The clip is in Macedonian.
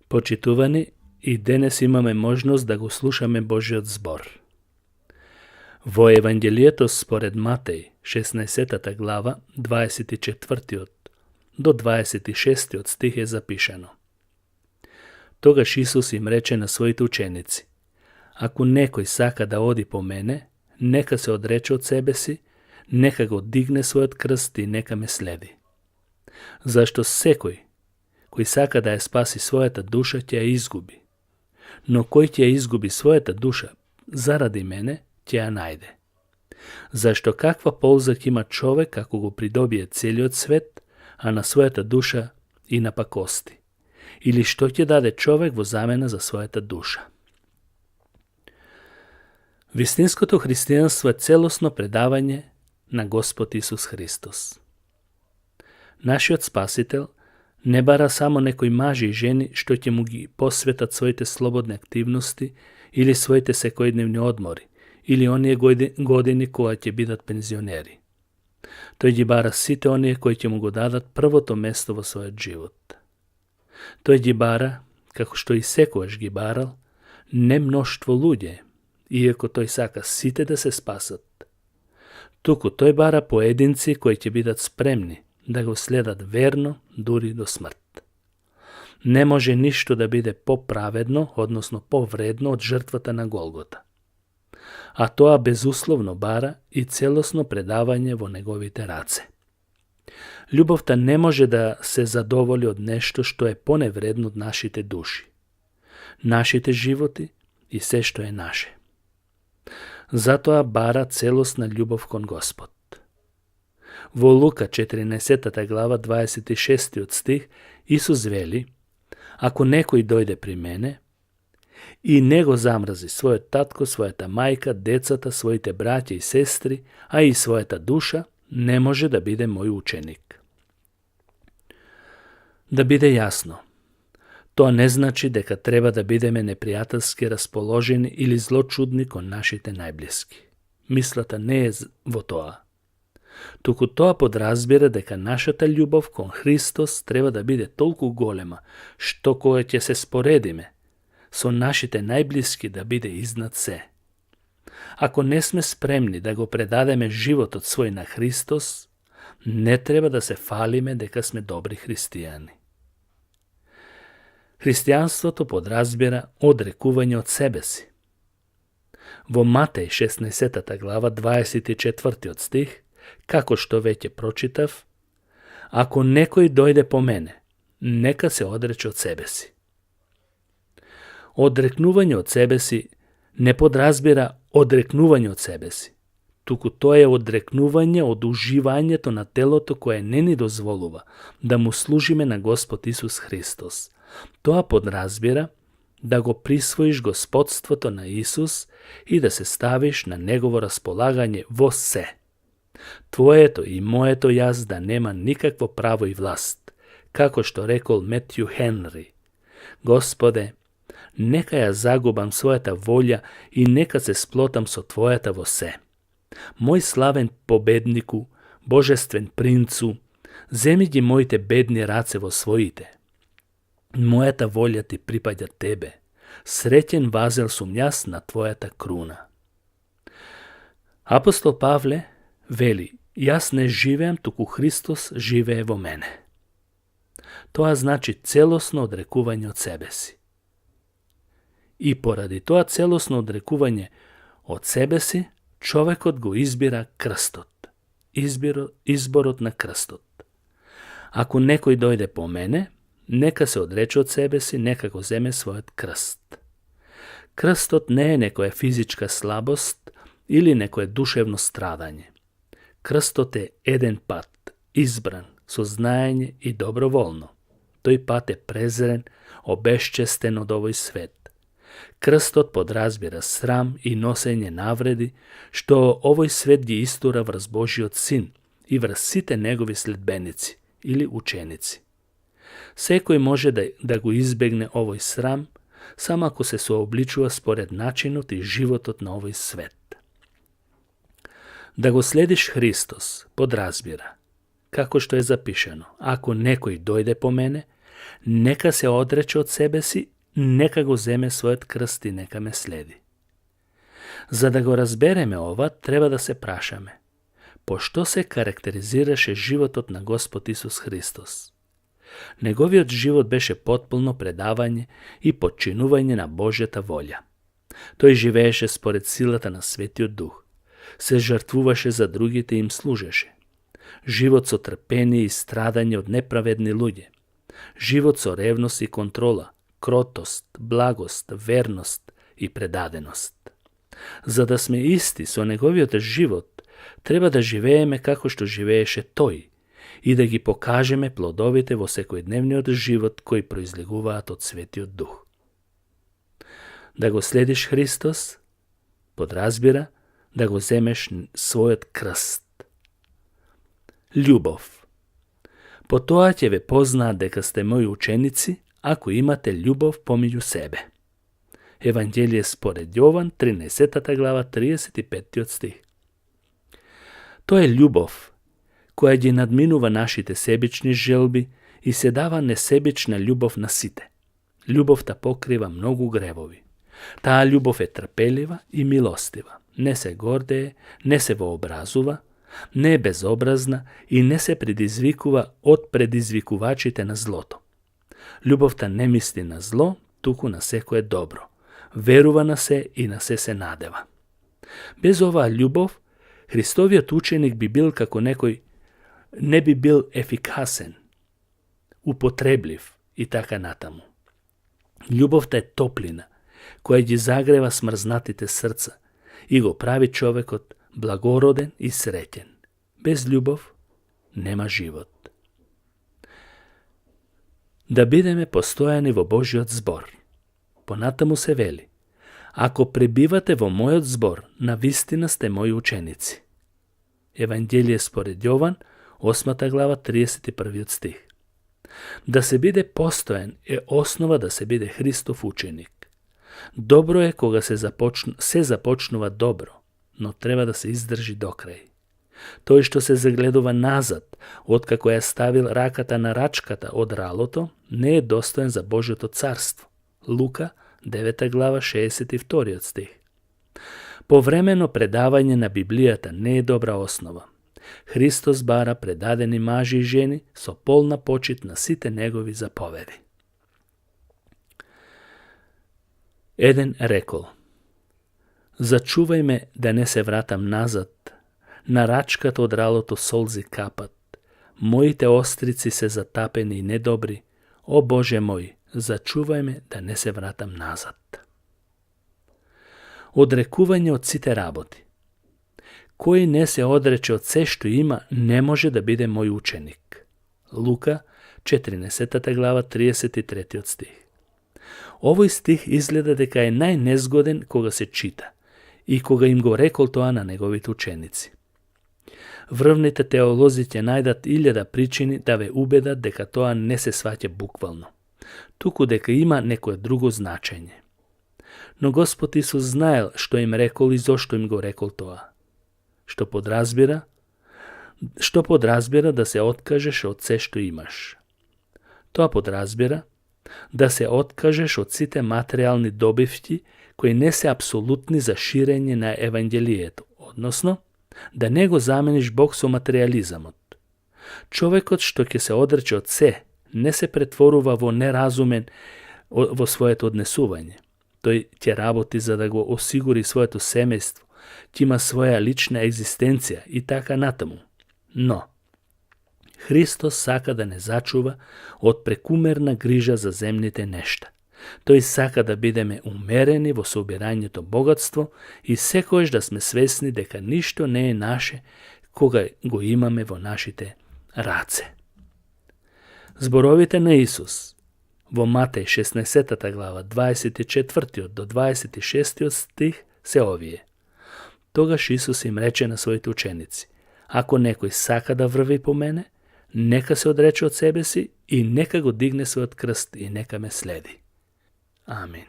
Почитувани, и денес имаме можност да го слушаме Божиот збор. Во Евангелието според Матеј, 16 глава, 24 до 26 стих е запишано. Тогаш Исус им рече на своите ученици: ако некој сака да оди по мене, нека се одрече од себе си, нека го дигне својот крст и нека ме следи. Зашто секој кој сака да ја спаси својата душа, ќе ја изгуби. Но кој ќе ја изгуби својата душа заради мене, ќе ја најде. Зашто каква полза ќе има човек ако го придобие целиот свет, а на својата душа и на пакости? Или што ќе даде човек во замена за својата душа? Вистинското христијанство е целосно предавање на Господ Исус Христос. Нашиот Спасител не бара само некои мажи и жени што ќе му ги посветат своите слободни активности или своите секојдневни одмори, или оние години кога ќе бидат пензионери. Тој ги бара сите оние кои ќе му го дадат првото место во својот живот. Тој ги бара, како што и секогаш ги барал, не мноштво луѓе, иако тој сака сите да се спасат. Туку тој бара поединци кои ќе бидат спремни да го следат верно дури до смрт. Не може ништо да биде поправедно, односно повредно од жртвата на Голгота. А тоа безусловно бара и целосно предавање во неговите раце. Љубовта не може да се задоволи од нешто што е поневредно од нашите души, нашите животи и се што е наше. Затоа бара целосна љубов кон Господ. Во Лука 14 глава 26 стих Исус вели: ако некој дојде при мене и не го замрзи својот татко, својата мајка, децата, своите браќа и сестри, а и својата душа, не може да биде мој ученик. Да биде јасно, тоа не значи дека треба да бидеме непријателски расположени или злочудни кон нашите најблиски. Мислата не е во тоа. Туку тоа подразбира дека нашата љубов кон Христос треба да биде толку голема, што кога ќе се споредиме со нашите најблиски да биде изнад се. Ако не сме спремни да го предадеме животот свој на Христос, не треба да се фалиме дека сме добри христијани. Христијанството подразбира одрекување од себе си. Во Матеј 16 глава 24 стих, како што веќе прочитав, ако некој дојде по мене, нека се одрече од себе си. Одрекнување од себе си не подразбира одрекнување од себе си, туку тоа е одрекнување од уживањето на телото кое не ни дозволува да му служиме на Господ Исус Христос. Тоа подразбира да го присвоиш господството на Исус и да се ставиш на негово располагање во се. Твоето и моето јас да нема никакво право и власт, како што рекол Метју Хенри: Господе, нека ја загубам својата волја и нека се сплотам со Твојата во се. Мој славен победнику, божествен принцу, земи ги моите бедни раце во своите. Мојата волја ти припаѓа тебе. Среќен вазел сум јас на Твојата круна. Апостол Павле вели: јас не живеам, туку Христос живее во мене. Тоа значи целосно одрекување од себе си. И поради тоа целосно одрекување од себе си, човекот го избира крстот. Изборот на крстот. Ако некој дојде по мене, нека се одрече од себе си, нека го земе својот крст. Крстот не е некоја физичка слабост или некое душевно страдање. Крстот е еден пат, избран, со знаење и доброволно. Тој пат е презрен, обесчестен од овој свет. Крстот подразбира срам и носење навреди, што овој свет ги истура врз Божиот Син и врз сите негови следбеници или ученици. Секој може да го избегне овој срам, само ако се сообличува според начинот и животот на овој свет. Да го следиш Христос подразбира, како што е запишано: ако некој дојде по мене, Neka se odreče od sebe si, neka go zeme својот крст и нека ме следи. За да го разбереме ова, треба да се прашаме: по што се карактеризираше животот на Господ Исус Христос? Неговиот живот беше потполно предавање и подчинување на Божјата волја. Тој живееше според силата на Светиот Дух, се жртвуваше за другите и им служеше. Живот со трпение и страдање од неправедни луѓе. Живот со ревност и контрола, кротост, благост, верност и предаденост. За да сме исти со неговиот живот, треба да живееме како што живееше тој и да ги покажеме плодовите во секојдневниот живот кои произлегуваат од Светиот Дух. Да го следиш Христос подразбира да го земеш својот крст. Љубов. По тоа ќе ве познаат дека сте мои ученици, ако имате љубов помеѓу себе. Евангелие според Јован, 13 глава, 35 стих. Тоа е љубов, која ги надминува нашите себични желби и се дава несебична љубов на сите. Љубовта покрива многу гревови. Таа љубов е трпелива и милостива. Не се гордее, не се вообразува, не е безобразна и не се предизвикува од предизвикувачите на злото. Љубовта не мисли на зло, туку на секое добро. Верува на се и на се надева. Без оваа љубов, Христовиот ученик би бил како некој, не би бил ефикасен, употреблив и така натаму. Љубовта е топлина, која ги загрева смрзнатите срца и го прави човекот благороден и среќен. Без љубов нема живот. Да бидеме постојани во Божјиот збор. Понатаму се вели: ако пребивате во мојот збор, навистина сте мои ученици. Евангелие според Јован, 8 глава, 31 стих. Да се биде постојан е основа да се биде Христов ученик. Добро е кога се започнува добро, но треба да се издржи до крај. Тој што се загледува назад, откако ја ставил раката на рачката од ралото, не е достоен за Божјото царство. Лука, 9 глава, 62 стих. Повремено предавање на Библијата не е добра основа. Христос бара предадени мажи и жени со полна почит на сите негови заповеди. Еден рекол: зачувај ме да не се вратам назад, на рачката од ралото солзи капат, моите острици се затапени и недобри, о Боже мој, зачувај ме да не се вратам назад. Одрекување од сите работи. Кој не се одрече од се што има, не може да биде мој ученик. Лука, 14 глава, 33 стих. Овој стих изгледа дека е најнезгоден кога се чита и кога им го рекол тоа на неговите ученици. Врвните теолози ќе најдат 1000 причини да ве убедат дека тоа не се сваќа буквално, туку дека има некое друго значење. Но Господ Исус знаел што им рекол и зошто им го рекол тоа. Што подразбира да се откажеш од се што имаш. Тоа подразбира да се откажеш од сите материјални добивки кои не се апсолутни за ширење на Евангелието, односно, да не го замениш Бог со материјализамот. Човекот што ќе се одрече од се, не се претворува во неразумен во своето однесување. Тој ќе работи за да го осигури своето семејство, ќе има своја лична екзистенција и така натаму. Но, Христос сака да не зачува од прекумерна грижа за земните нешта. Тој сака да бидеме умерени во собирањето богатство и секојаш да сме свесни дека ништо не е наше кога го имаме во нашите раце. Зборовите на Исус во Матеј 16 глава 24 до 26 стих се овие. Тогаш Исус им рече на своите ученици: ако некој сака да врви по мене, нека се одрече од себе си и нека го дигне својот крст и нека ме следи. Амин.